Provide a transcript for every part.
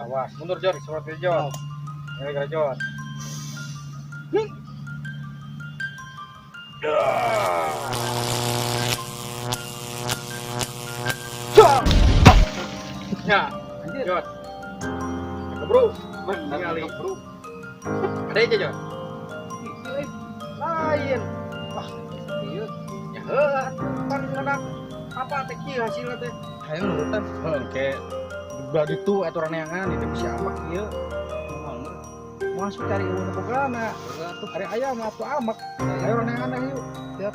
Awas, mundur Jor, seperti Jor. Ini Jor. Ya, Jor. Bro, ningali. Bro. Ada aja, Jor. Lain. Wah, iya. Ya heuh, pan ngadak apa teh kieu hasilna teh? Hayang nurutan. Heuh, ke udah ditu aturan neangan itu bisa amak ieu. Masuk cari uang bogana. Ari ayam atau amak. Ayo neangan yuk. Siap.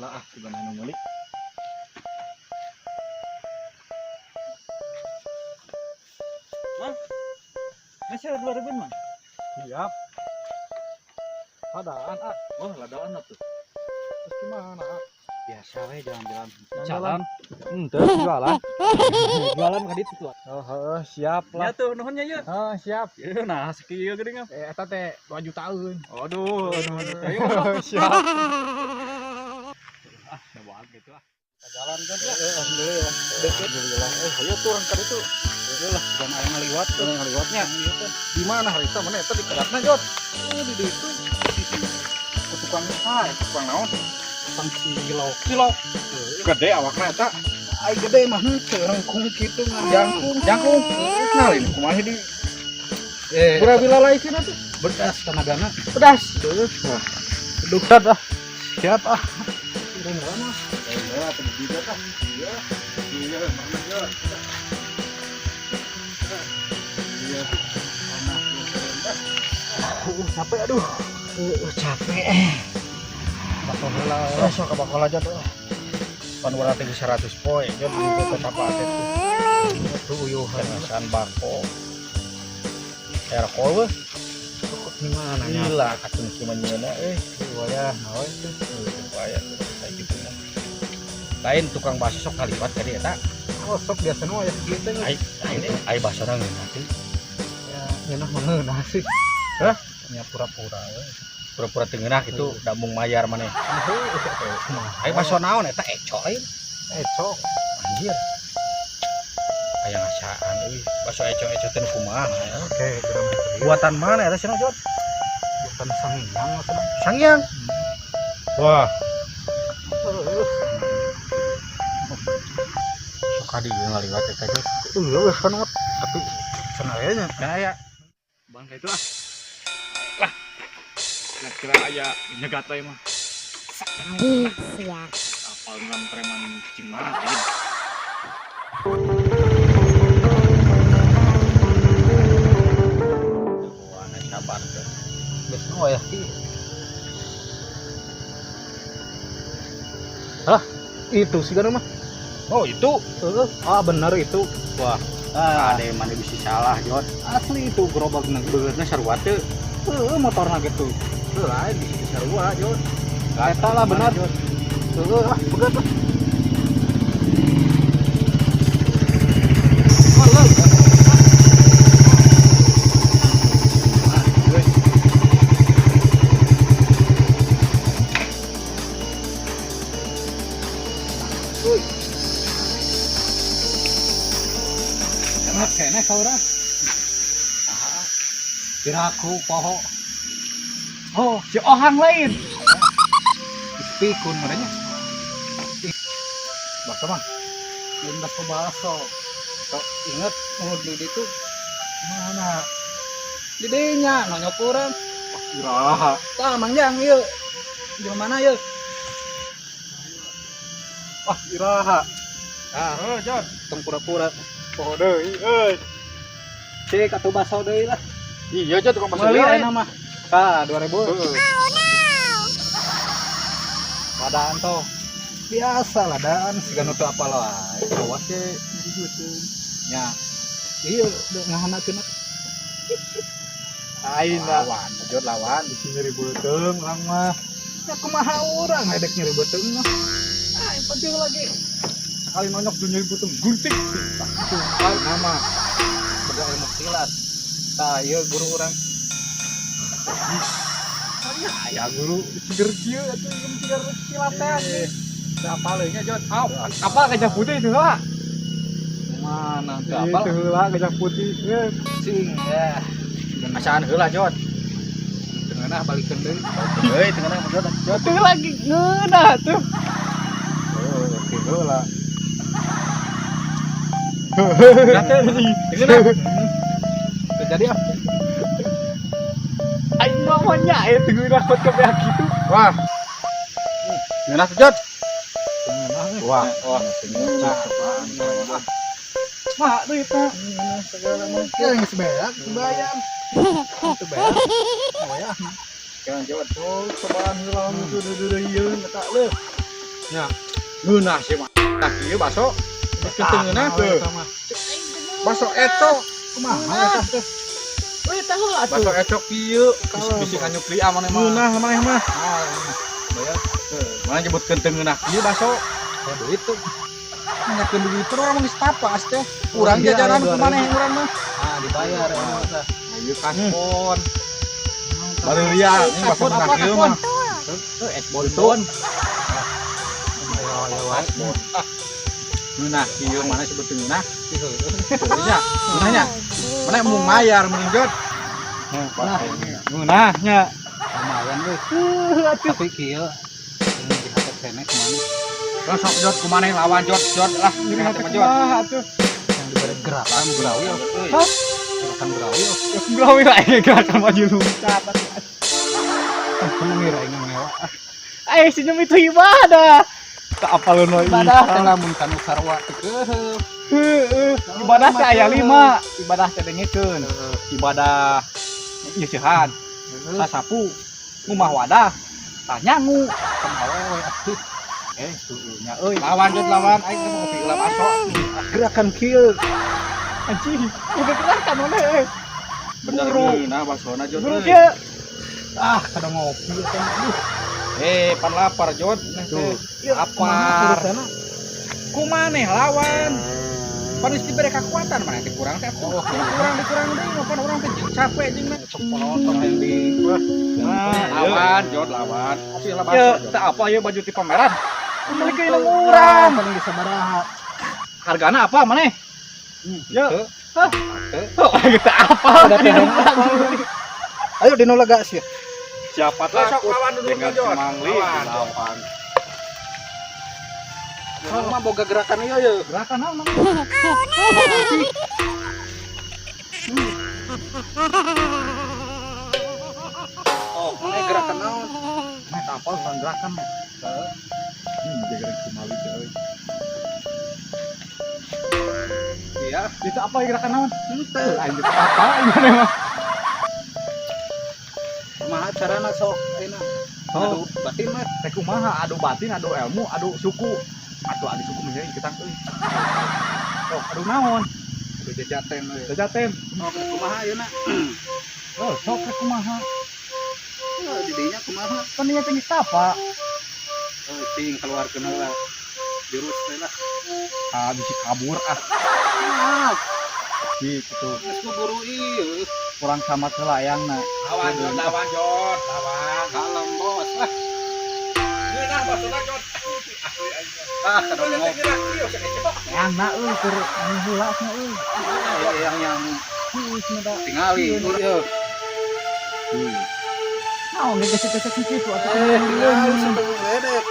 Lah ah, sugan anu meuli. Mang, masih ada 2000 Mang? Siap. Adaan ah. Oh, ladaan atuh. Terus gimana ah? Biasa we jalan-jalan. Jalan. Terus jualan. Jualan ka ditu tuh. Oh, heeh, siap Ya lah. tuh nuhun nya ieu. Heeh, siap. Ieu nah sakieu geuning. Eh, eta teh 2 jutaan. Aduh, nuhun. Ayo Siap. Ah, da gitu ah. Jalan kan ya. Alhamdulillah. Alhamdulillah. Eh, ayo turun ka ditu. Lah, jangan aya ngaliwat, Jangan ngaliwatnya. Di mana hari itu mana eta di kedatna, Jot? Oh, di ditu. Ke tukang hai, tukang naon? Tukang cilok. Cilok. Gede awakna eta. Ai gede mah henteu rengkung kitu Jangkung, jangkung. Nah, ini kumaha di Eh, Berapa lalaikin atuh? Bedas tenagana. Pedas. Wah. Aduh, ah. Siap ah. Iya. Iya, mana Jot? Iya. Capek aduh. Capek. Bakal heula, sok ka bakal aja tuh. Pan urang teh 100 poe, jod di teh capek teh. Tuh uyuhan. Ngasaan bako. Erkol weh. Gimana nya? Gila kacung cuma nyeuna euy. Wayah naon itu. Wayah kayak gitu mah. Lain tukang bakso sok kaliwat ka dieu eta. Oh, sok biasa nu aya kieu teh. Ai ai ai basona ngeunah teh. Ya, ngeunah mah ngeunah sih. Hah? Nya pura-pura we. Pura-pura teu ngeunah kitu da mung mayar maneh. Heuh, Ai bakso naon eta eco lain. Eco. Anjir. Aya ngasaan euy. Bakso eco-eco teh nu kumaha ya. Oke, geram. Buatan mana eta cenah, Jod? Buatan Sangiang maksudna. Sangiang. Wah, sok ka dieu ngaliwat eta Jod. Heuh, kan tapi cenah aya nya. Nah, aya. Bang itu ah. Lah. Kira-kira aya nyegat we mah. Siap. Apal ngam preman cing mana ieu. Wah, nah sabar tuh. Geus nu aya kieu. Hah, itu sih kan mah. Oh, itu. Heeh. Ah, bener itu. Wah, Ah, ada yang mana bisa salah, Jod. Asli itu gerobakna. Beungeutna sarua teu. Heeh, motorna gitu. Heuh, lain bisa sarua, Jod. Eta lah bener. Heeh, ah, beget lah. Enak kene saurang. Kiraku poho. Oh, si Ohang lain. Pikun merenya. Bakso mah. Lain bakso bakso. Sok inget mau di ditu Mana? di dinya nonyok urang. Iraha. Tah Mang Jang ieu. Di mana ieu? Wah, iraha. Ah, Heuh, Jod. tong pura-pura. Poho deui euy. Cek atuh bakso deui lah. Iya, Jod, tukang bakso Meuli deui. ayeuna mah. Tah 2000. Heeh. Ladaan toh. Biasa ladaan siga nu teu apal wae. Awas ge nyeri beuteung. Nya. Ieu deuk ngahanakeun. Lain lah. Lawan, Jod lawan. Bisi nyeri beuteung urang mah. Ya kumaha urang hedek nyeri beuteung mah. Ah, yang penting lagi. Sekali nonyok dunia beuteung gunting. Sumpah nama boga ilmu silat. Tah ieu guru urang. Ya guru siger kieu atuh ieu siger silat teh. Teu apal nya Jod. Ah, apal gajah putih itu lah. Mana teu apal? Itu heula gajah putih. Cing ya. Asaan heula Jod. Tengenah balikeun deui. Heuy, tengenah mah Jod. Jod. Itu lagi ngeunah tuh. Oh, oke heula. Tengenah. Teu jadi ah. Aing mah mah nya tengenah kot kebeak gitu. Wah. Ngeunah tuh Jod. Tengenah we. Wah, wah, tengenah. Mah tuh itu. Segala mungkin geus beak bayar. Teu beak. Oh ya. Jangan jawab. Oh, cobaan heula nu deudeuieun eta leuh. Nya. Ngeunah sih mah. Tah kieu baso. Bikin tengenah tuh. Baso eco. Kumaha eta teh? Euy tah heula atuh. Baso eco kieu. Bisi nganyuk lieu maneh mah. Ngeunah maneh mah. Bayar. Mana nyebutkeun tengenah kieu baso. Kayak duit tuh. Nanyakeun duit terus urang geus tapas teh. Urang jajanan ku maneh urang mah. Ah, dibayar emang teh. Ieu kasbon. Baru ria, ini baso ngeunah kieu mah. Tuh es bonbon. Ayo ayo Kasbon. Ah. Ngeunah kieu mana sebut ngeunah? Nya, ngeunahnya. Mana mau mayar mending Jod. Nah, Ngeunah nya. Lumayan euy. Tapi kieu ini di hati keneh kumaha? Terus sok Jod kumaneh lawan Jod Jod lah. Ini hati mah Jod. Yang diberi gerakan Brawi. Hah? Gerakan Brawi. Brawi lah ini gerakan maju loncat. Kamu ngira aing ngewa. Eh senyum itu ibadah. Tak apa lu Ibadah teh lamun kanu sarua teu keureuh. Heeh. Ibadah teh aya 5. Ibadah teh dengekeun. Ibadah ieu sehat, sasapu, ngumah wadah, tah nyangu. Kan awewe atuh. Eh, nya euy. Lawan Jod lawan aing teh mau heula baso. Gerakan kieu. Anjing, udah gerakan mana euy. Bener Buru. nah basona Jod. Buru euy. kieu. Ah, kada ngopi eta mah. Aduh, Eh, pan lapar Jod. Tuh. Lapar. Kumaha Kumaneh lawan. Pan geus dibere kekuatan maneh teh kurang teh atuh. Oh, Kurang dikurang deui mah pan urang teh jeung capek jeung na. Sok penonton yang di Nah, Lawan Jod lawan. Kopi lah baso. Ya, teu apa ieu baju ti pameran. Meuli ke urang. Paling disabaraha. Hargana apa maneh? Ya. Teu. Hah? Oh, gitu apa? Ada teh Ayo dino lega sih. Siapa Lah, sok takut lawan dulu, dengan Jod. si Mangli Lawan. lawan. Urang mah boga gerakan ieu ye. Gerakan naon maneh? Oh, maneh gerakan naon? Maneh teu apal tentang gerakan mah. Jaga si Mali teh euy. Iya. Itu apa gerakan naon? Henteu. Aing teu apa ini mah. Kumaha carana sok ayeuna? Oh. Adu batin mah. Teh kumaha adu batin, adu ilmu, adu suku. Atuh adu suku mah kita euy. Oh, adu naon? Adu jajaten we. Jajaten. Oh, kumaha ayeuna? Oh, sok rek kumaha? Oh, di dinya kumaha? Pan ieu teh geus tapa. Oh, cing keluarkeun heula. Jurus teh lah. Ah, bisi kabur ah. Ah, Gitu. geus guru ieu. Kurang sama heula ayangna. Lawan Jod, lawan Jod, lawan. Kalem bos lah. Ngeunah basona Jod. Asli aing. Ah, kada ngopi. Ayangna euy keur heula nya euy. Yang yang Heuh, cenah da. tingali ieu. Naon ge gesek-gesek kitu atuh. Tingali sampai ngedek.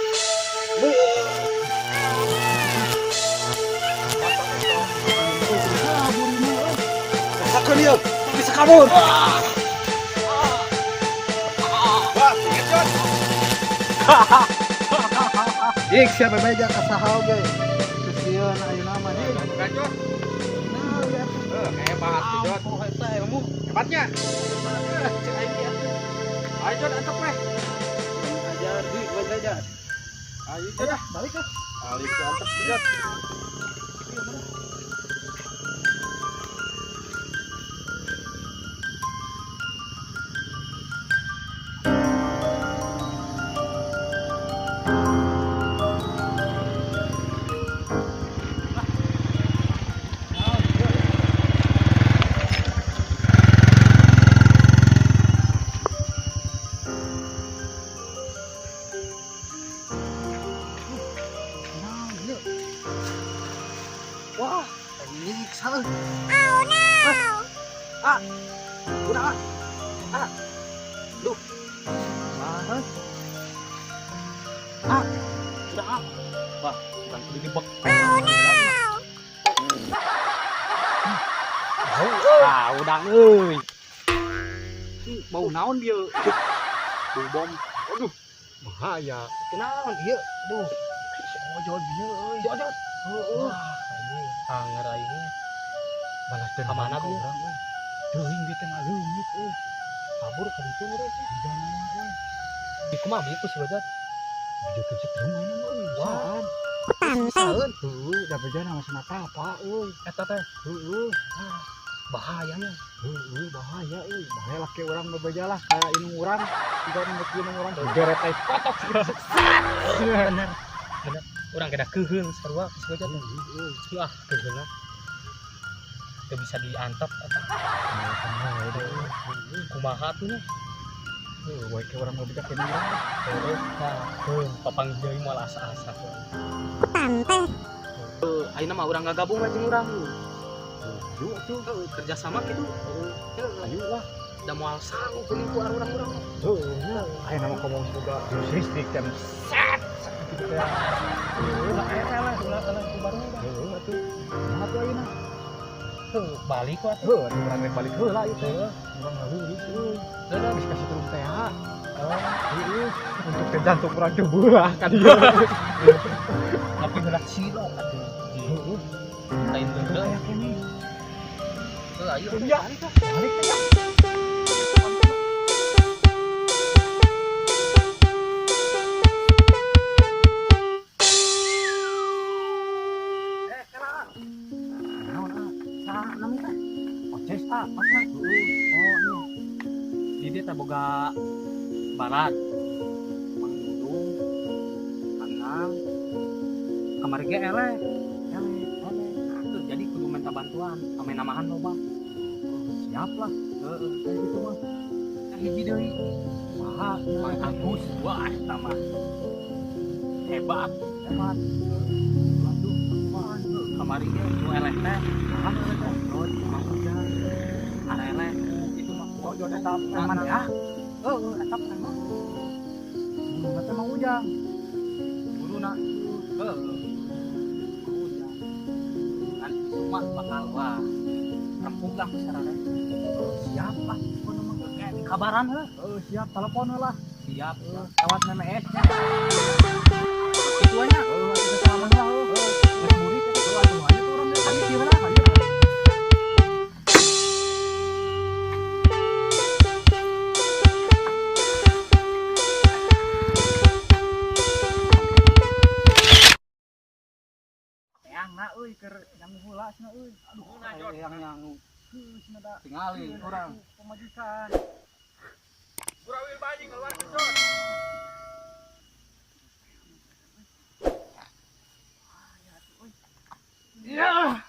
Rasakeun ieu, bisa kabur. Wah, inget Jod. Jik siapa meja ka saha oge. Sieun ayeuna mah jik. Bukan Jod. Nah, lihat. Hebat tuh Jod. Oh, eta ilmu. Hebatnya. Cek aing ge atuh. Ayo Jod antep weh. Ajar di gua ajar. Ayo Jod ah. Balik ah. Balik ke antep Jod. Ah. Duh. Ah. Ah. Sudah ah. Wah, bukan kudu dibek. Oh no. Ah, udang euy. Bau naon dia? Bau bom. Aduh, bahaya. Kenaon ieu? Aduh. Si ojol bieu euy. Si ojol. Heeh. Anger aing. Balas dendam Kamana ka bieu? urang euy. Teuing ge teh ngaleungit euy. Kabur ka ditu euy. Jiga mah euy. Di kumaha bieu ku si ojol? Bejakeun setrum aing mah euy. Wah. Pisaeun. Heueuh, da bejana mah sana apa euy. Eta teh. Heueuh. Bahayanya. Heueuh, bahaya euy. Bahaya laki urang bebeja lah kayak inung urang. Jiga nu inung urang geret teh kotok. Bener. Bener. Urang kada keuheung sarua ku si ojol. Heueuh. Ah, keuheungna. Teu bisa diantep eta. Kumaha tuh nya? Heueuh, we ke urang bebeja ka inung urang. Heueuh, nah, heuh, papanggih deui moal asa-asa. Pantes. Heuh, ayeuna mah urang ngagabung we jeung urang. Yuk tuh. Heuh, kerja sama kitu. Heuh, Ayo lah. da moal sanggup geuning ku urang-urang. Heueuh, ayeuna mah komo boga jurus listrik jam set gitu teh. Ulah aya lah, ulah ulah ku baru. Heueuh atuh. Kumaha tuh ayeuna? Heuh, balik we atuh. Heueuh, atuh urang rek balik heula ieu teh. Heueuh. Urang ngaleungit euy. Heueuh. Geus kasih terus teh ha. Oh, Heueuh, untuk teh jantung urang teh beurah ka dieu. tapi heula cilok atuh. Heueuh, Lain heula. aya keneh. Heuh, ayo Iya. balik ah. Balik teh. Eh, kela. Naon ah? Saha nami teh? Oces ah. Oces. Heueuh. Oh, iya. Di dieu teh boga barat. Mang Dudung, Kang kamari ge eleh. Eleh, eleh. Atuh jadi kudu minta bantuan, ame namahan loba. Siap lah. Heeh. Kayak gitu mah. Tah hiji deui. Saha? Mang Agus, wah eta mah hebat. Hebat. Waduh, kumaha? Kamari ge nu eleh teh, Saha nu eleh teh? Oh, Mang Ujang. Areleh itu mah. Oh, jodoh eta preman ya. Heeh, eta preman. Guruna teh Mang Ujang. Guruna. Heeh. Mang Ujang. Kan itu mah bakal wah. Rempug lah sarare. Siap lah. Pokona mah kayak dikabaran heuh. Heuh, siap telepon lah. Siap, siap. Lewat MMS nya. Kitu nya. Heuh, atuh salaman lah heuh. Geus burit heuh atuh ayo tuh urang teh. Ayo kieu lah. Ayo. Eyangna euy keur nyangu heula cenah euy. Aduh, Eyang nyangu. Heuh cenah da. Tingali urang. Pamajikan. Burawil baji keluar Jod. Ya.